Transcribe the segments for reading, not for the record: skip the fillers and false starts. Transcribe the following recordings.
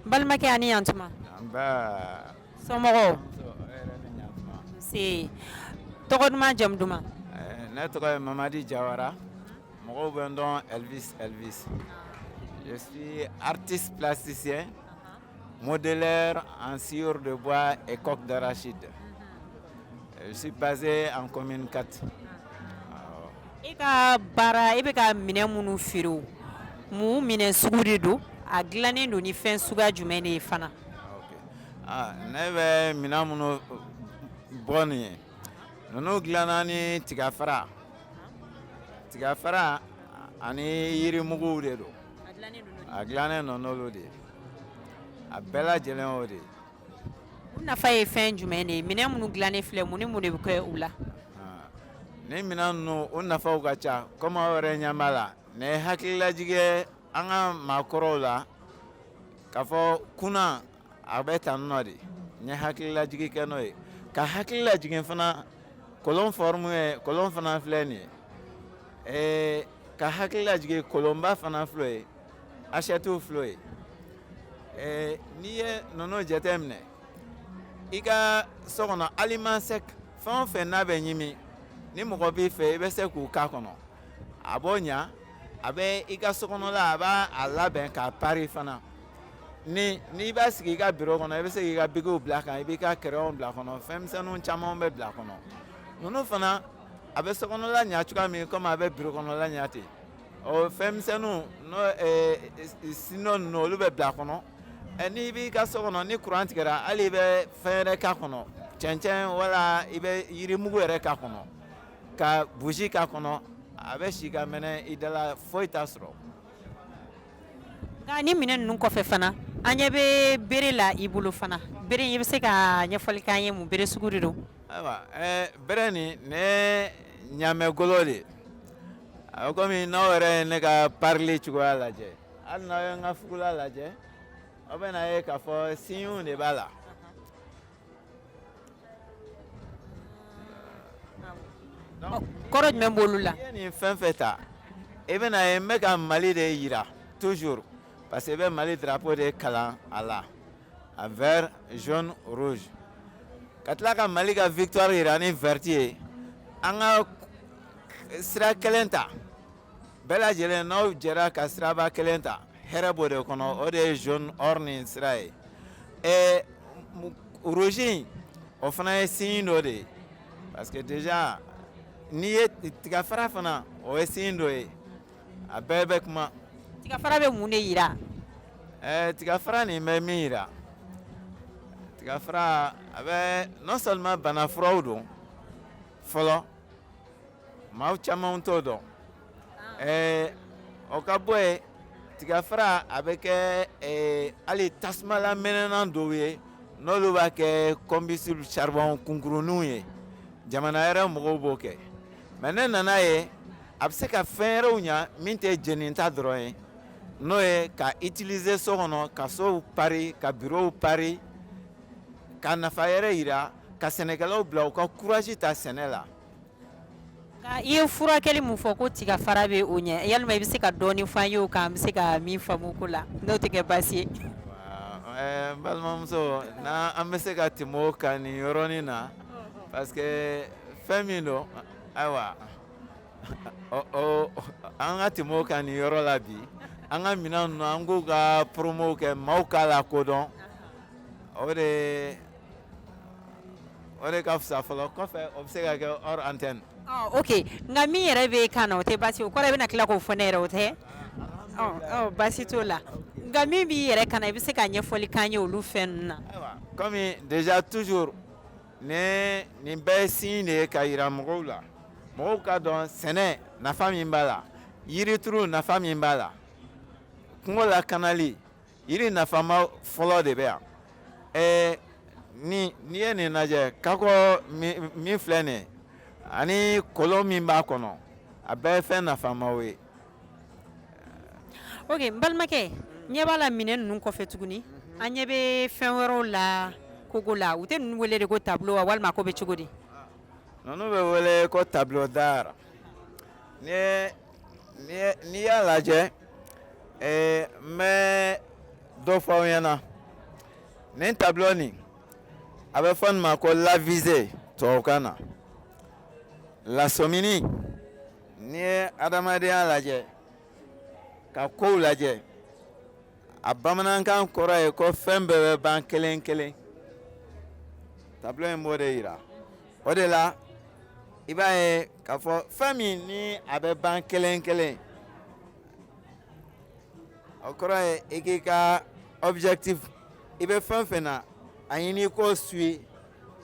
Balimakɛ, a ni yantuma. Nba. Somɔgɔw? Nse. Tɔgɔ duman, jamu duman? Ne tɔgɔ ye Mamadi Jawara, mɔgɔw bɛ n dɔn Elvis Elvis. Je suis artiste plasticien, modeleur en sciure de bois et coque d'arachide. Je suis basé en commune 4. E ka baara, e bɛ ka minɛn minnu feere, mun minɛn sugu de don? A dilannen don ni fɛn suguya jumɛn de ye fana? Ah, ne bɛ minɛn minnu bɔ nin ye, ninnu dilanna ni tigafara, tigafara ani yirimuguw de don. A dilannen don n'olu de ye, a bɛɛ lajɛlen o de ye. U nafa ye fɛn jumɛn de ye? Minɛn minnu dilannen filɛ, mun ni mun de bɛ kɛ u la? Ni minɛn ninnu, o nafaw ka ca. Komi aw yɛrɛ ɲɛ b'a la, nin ye hakililajigin ye an ka maakɔrɔw la k'a fɔ kunna a bɛ tan nɔ de. N ye hakililajigin kɛ n'o ye, ka hakili lajigin fana kolon forme ye. Kolon fana filɛ nin ye. Ka hakili lajigin, kolonba fana filɛ ye, assiette filɛ ye. N'i ye ninnu jateminɛ i ka so kɔnɔ, aliment sec fɛn o fɛn n'a bɛ ɲimi, ni mɔgɔ b'i fɛ, i bɛ se k'u k'a kɔnɔ, a b'o ɲa. A bɛ i ka so kɔnɔla, a b'a a labɛn k'a pari fana. Ni n'i b'a sigi i ka biro kɔnɔ, i bɛ se k'i ka bikiw bila kan, i b'i ka crayon bila kɔnɔ, fɛn misɛnninw caman bɛ bila kɔnɔ. Ninnu fana, a bɛ so kɔnɔla ɲa cogoya min, komi a bɛ biro kɔnɔla ɲa ten. O fɛn misɛnninw n'o sinon ninnu, olu bɛ bila kɔnɔ. N'i b'i ka so kɔnɔ, ni kuran tigɛra, hali i bɛ fɛn yɛrɛ k'a kɔnɔ, cɛncɛn wala i bɛ yirimugu yɛrɛ k'a kɔnɔ, ka bougie k'a kɔnɔ, a bɛ si ka mɛnɛ i da la, foyi t'a sɔrɔ. Nka ni minɛn ninnu kɔfɛ fana, an ɲɛ bɛ bere la i bolo fana. Bere, i bɛ se ka ɲɛfɔli k'an ye, mun bere sugu de don? Ayiwa, bere nin, nin ye ɲaamɛgolo de ye. A bɛ komi n'aw yɛrɛ ye ne ka parili cogoya lajɛ, hali n'aw ye n ka fugula lajɛ, aw bɛna ye k'a fɔ signew de b'a la. Kɔrɔ jumɛn b'olu la? I ye nin fɛn fɛn ta, i bɛna ye n bɛ ka Mali de yira toujours, parce que i bɛ Mali drapeau de kalan a la, a vert, jaune, rouge, ka tila ka Mali ka victoire yira ni vert ye. An ka sira kelen ta bɛɛ lajɛlen, n'aw jɛra ka siraba kelen ta, hɛrɛ b'o de kɔnɔ. O de ye jaune or ni sira ye. Rouge in, o fana ye signe dɔ de ye, parce que déjà n'i ye tigafara fana, o ye signe dɔ ye. A bɛɛ bɛ kuma. Tigafara bɛ mun de yira? Tigafara nin bɛ min yira, tigafara a bɛ non seulement bana furaw don fɔlɔ, maaw caman t'o dɔn. O ka bɔ yen, tigafara a bɛ kɛ hali tasumalaminɛnan dɔw ye, n'olu b'a kɛ combustible, charbon kunkuruninw ye, jamana yɛrɛ mɔgɔw b'o kɛ. Mais ne nana ye a bɛ se ka fɛn wɛrɛw ɲa min tɛ jeninta dɔrɔn ye, n'o ye ka utiliser so kɔnɔ, ka sow pari, ka bureauw pari, ka nafa yɛrɛ yira, ka sɛnɛkɛlaw bila u ka courage ta sɛnɛ la. Nka i ye furakɛli mun fɔ ko tigafara bɛ o ɲɛ, yalima i bɛ se ka dɔɔni fɔ an ye o kan, an bɛ se ka min faamu ko la, n'o tɛ kɛ baasi ye? N balimamuso, n'an bɛ se ka tɛmɛ o kan nin yɔrɔnin na, parce que fɛn min don, ayiwa, an ka tɛmɛ o kan nin yɔrɔ la bi. An ka minɛn ninnu, an k'u ka promo kɛ, maaw k'a la kodɔn, o de ka fisa fɔlɔ. Kɔfɛ, o bɛ se ka kɛ hors antenne. Ok, nka min yɛrɛ bɛ kan na, o tɛ baasi, o kɔrɔ i bɛna tila k'o fɔ ne yɛrɛ, o tɛ baasi t'o la. Nka min b'i yɛrɛ kan na, i bɛ se ka ɲɛfɔli k'an ye olu fɛn ninnu na? Ayiwa, komi déjà toujours ne nin bɛɛ ye signe de ye ka yira mɔgɔw la, mɔgɔw ka dɔn sɛnɛ nafa min b'a la, yirituru nafa min b'a la, kungo lakanali, yiri nafama fɔlɔ de bɛ yan. Ni n'i ye nin lajɛ, kakɔ min filɛ nin ye ani kolon min b'a kɔnɔ, a bɛɛ ye fɛn nafamaw ye. Ok, n balimakɛ, ɲɛ b'a la minɛn ninnu kɔfɛ tuguni, an ɲɛ bɛ fɛn wɛrɛw la kogo la. U tɛ ninnu wele de ko tableau wa, walima ko bɛ cogo di? Ninnu bɛ wele ko tableau d'art. N'i y'a lajɛ, n bɛ dɔ fɔ aw ɲɛna. Nin tableau nin, a bɛ fɔ nin ma ko l'avisé tubabukan na. Lasɔmini, n'i ye adamadenya lajɛ ka kow lajɛ, a bamanankan kɔrɔ ye ko fɛn bɛɛ bɛ ban kelen kelen. Tableau in b'o de yira. O de la i b'a ye k'a fɔ fɛn min ni a bɛ ban kelen kelen, o kɔrɔ ye i k'i ka objectif, i bɛ fɛn fɛn na, a ɲini i k'o suit,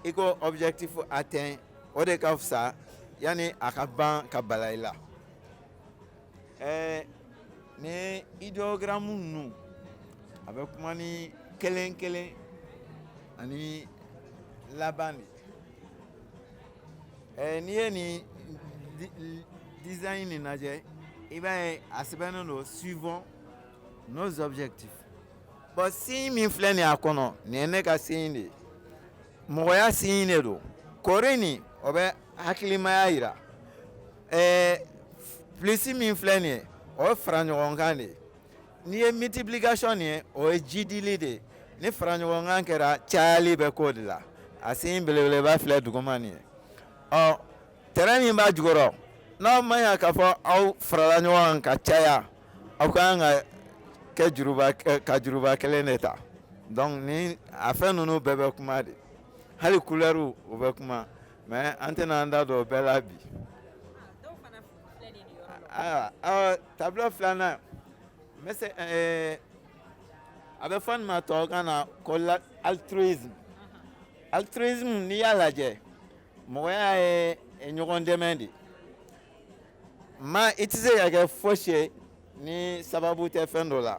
i k'o objectif atteint. O de ka fisa yanni a ka ban ka bala i la. Ni idéogramme ninnu, a bɛ kuma ni kelen kelen ani laban de. N'i ye nin design nin lajɛ, i b'a ye a sɛbɛnnen don "suivons nos objectifs". Bon, signe min filɛ nin ye a kɔnɔ, nin ye ne ka signe de ye, mɔgɔya signe de don. Kɔri nin, o bɛ hakilimaya yira. Plus min filɛ nin ye, o ye fara ɲɔgɔn kan de ye. N'i ye multiplication nin ye, o ye jidili de ye. Ni fara ɲɔgɔn kan kɛra, cayali bɛ k'o de la. A signe belebeleba filɛ duguma nin ye. Ɔ, tɛrɛn min b'a jukɔrɔ, n'aw ma ɲa k'a fɔ aw farala ɲɔgɔn kan ka caya, aw ka kan ka kɛ juruba ka juruba kelen de ta. Donc ni a fɛn ninnu bɛɛ bɛ kuma de, hali couleur u bɛ kuma, mais an tɛna an da don o bɛɛ la bi. Ayiwa, ɔ, tableau filanan, n bɛ se a bɛ fɔ nin ma tubabukan na ko altruisme. Altruisme, n'i y'a lajɛ, mɔgɔya ye ɲɔgɔn dɛmɛ de. Ma i tɛ se ka kɛ fosi ye ni sababu tɛ fɛn dɔ la.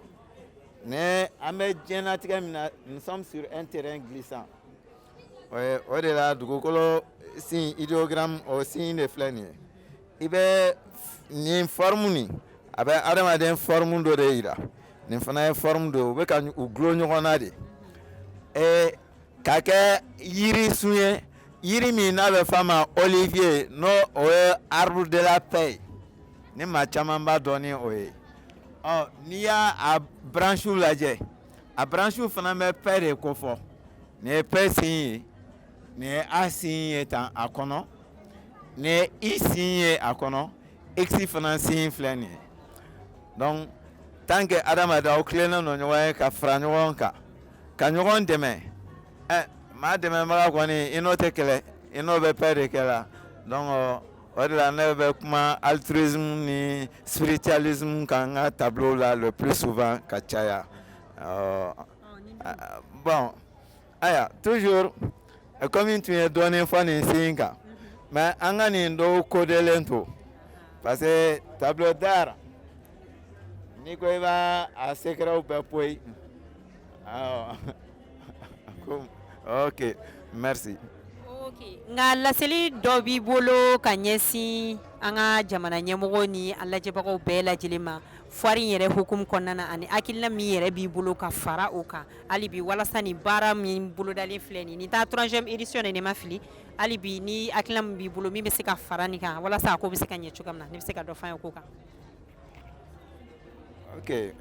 Mais an bɛ diɲɛlatigɛ min na, nous sommes sur un terrain glissant. O de la dugukolo signe idéogramme, o signe de filɛ nin ye. I bɛ nin forme nin, a bɛ adamaden forme dɔ de yira. Nin fana ye forme dɔ ye, u bɛ ka u gulon ɲɔgɔn na de k'a kɛ yiri sun ye, yiri min n'a bɛ f'a ma olivier, n'o o ye arbre de la paix ye, ni maa caman b'a dɔn ni o ye. Ɔ, n'i y'a a branche lajɛ, a branche fana bɛ paix de kofɔ. Nin ye paix signe ye, nin ye A signe ye tan a kɔnɔ, nin ye I signe ye a kɔnɔ, X fana signe filɛ nin ye. Donc tant que adamaden aw tilennen don ɲɔgɔn ye ka fara ɲɔgɔn kan ka ɲɔgɔn dɛmɛ, maa dɛmɛbaga kɔni, i n'o tɛ kɛlɛ, i n'o bɛ paix de kɛ la. Donc o de la ne bɛ kuma altruisme ni spiritualisme kan n ka tableau la le plus souvent ka caya. Bon, ayiwa, toujours komi n tun ye dɔɔnin fɔ nin signe kan, mais an ka nin dɔw kodelen to, parce que tableau d'art, n'i ko i b'a a secret bɛɛ poyi. Awɔ, ok, merci. Nka laseli dɔ b'i bolo ka ɲɛsin an ka jamana ɲɛmɔgɔ ni an lajɛbagaw bɛɛ lajɛlen ma foire in yɛrɛ hukumu kɔnɔna na, ani hakilina min yɛrɛ b'i bolo ka fara o kan hali bi, walasa nin baara min bolodalen filɛ nin, nin taa troisième édition de, ne ma fili, hali bi ni hakilina min b'i bolo min bɛ se ka fara nin kan walasa a ko bɛ se ka ɲɛ cogoya min na, ne bɛ se ka dɔ f'an ye o ko kan? Ok,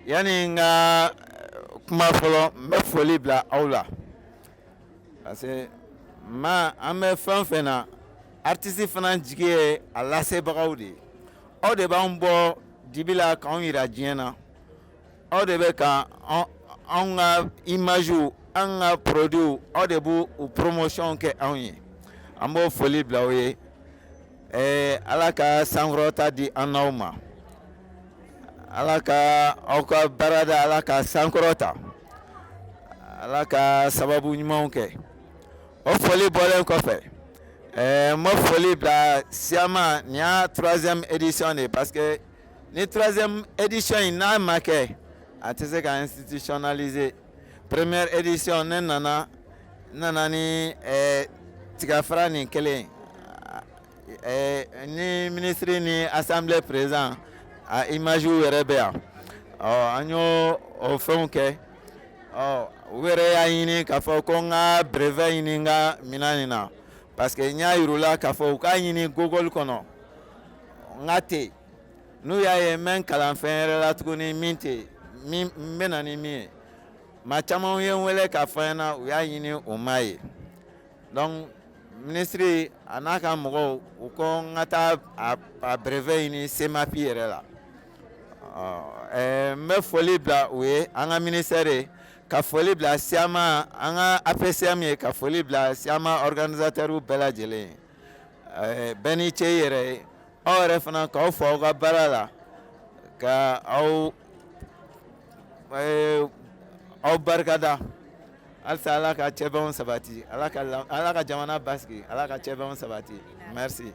yanni n ka kuma fɔlɔ, n bɛ foli bila aw la, parce que ma an bɛ fɛn o fɛn na, artiste fana jigi ye a lasebagaw de ye. Aw de b'an bɔ dibi la k'anw yira diɲɛ na. Aw de bɛ ka anw ka image, an ka produit, aw de b'u u promotion kɛ anw ye. An b'o foli bila aw ye. Ala ka sankɔrɔta di an n'aw ma. Ala ka aw ka baarada, Ala ka sankɔrɔta, Ala ka sababu ɲumanw kɛ. O foli bɔlen kɔfɛ, n bɛ foli bila SIAMA. Nin y'a troisième édition de ye, parce que ni troisième édition in n'a ma kɛ, a tɛ se ka institutionnaliser. Première édition, ne nana, n nana ni tigafara nin kelen ni ministre ni assemblée président. A imagew yɛrɛ bɛ yan. Ɔ, an y'o o fɛnw kɛ. Ɔ, u yɛrɛ y'a ɲini k'a fɔ ko n ka brevet ɲini n ka minɛn nin na, parce que n y'a yir'u la k'a fɔ u k'a ɲini Google kɔnɔ, n ka tɛ yen. N'u y'a ye n bɛ n kalan fɛn wɛrɛ la tuguni min tɛ yen, min n bɛ na ni min ye. Maa caman ye n wele k'a fɔ n ɲɛna, u y'a ɲini, u m'a ye. Donc minisiri a n'a ka mɔgɔw, u ko n ka taa a brevet ɲini SEMAPI yɛrɛ la. Ɔ, n bɛ foli bila u ye, an ka ministère ye, ka foli bila SIAMA, an ka APCM ye, ka foli bila SIAMA organisateur bɛɛ lajɛlen ye. Bɛɛ ni ce i yɛrɛ ye. Aw yɛrɛ fana, k'aw fo aw ka baara la, ka aw barikada. Halisa Ala ka cɛbɛnw sabati, Ala ka jamana basigi, Ala ka cɛbɛnw sabati. Merci.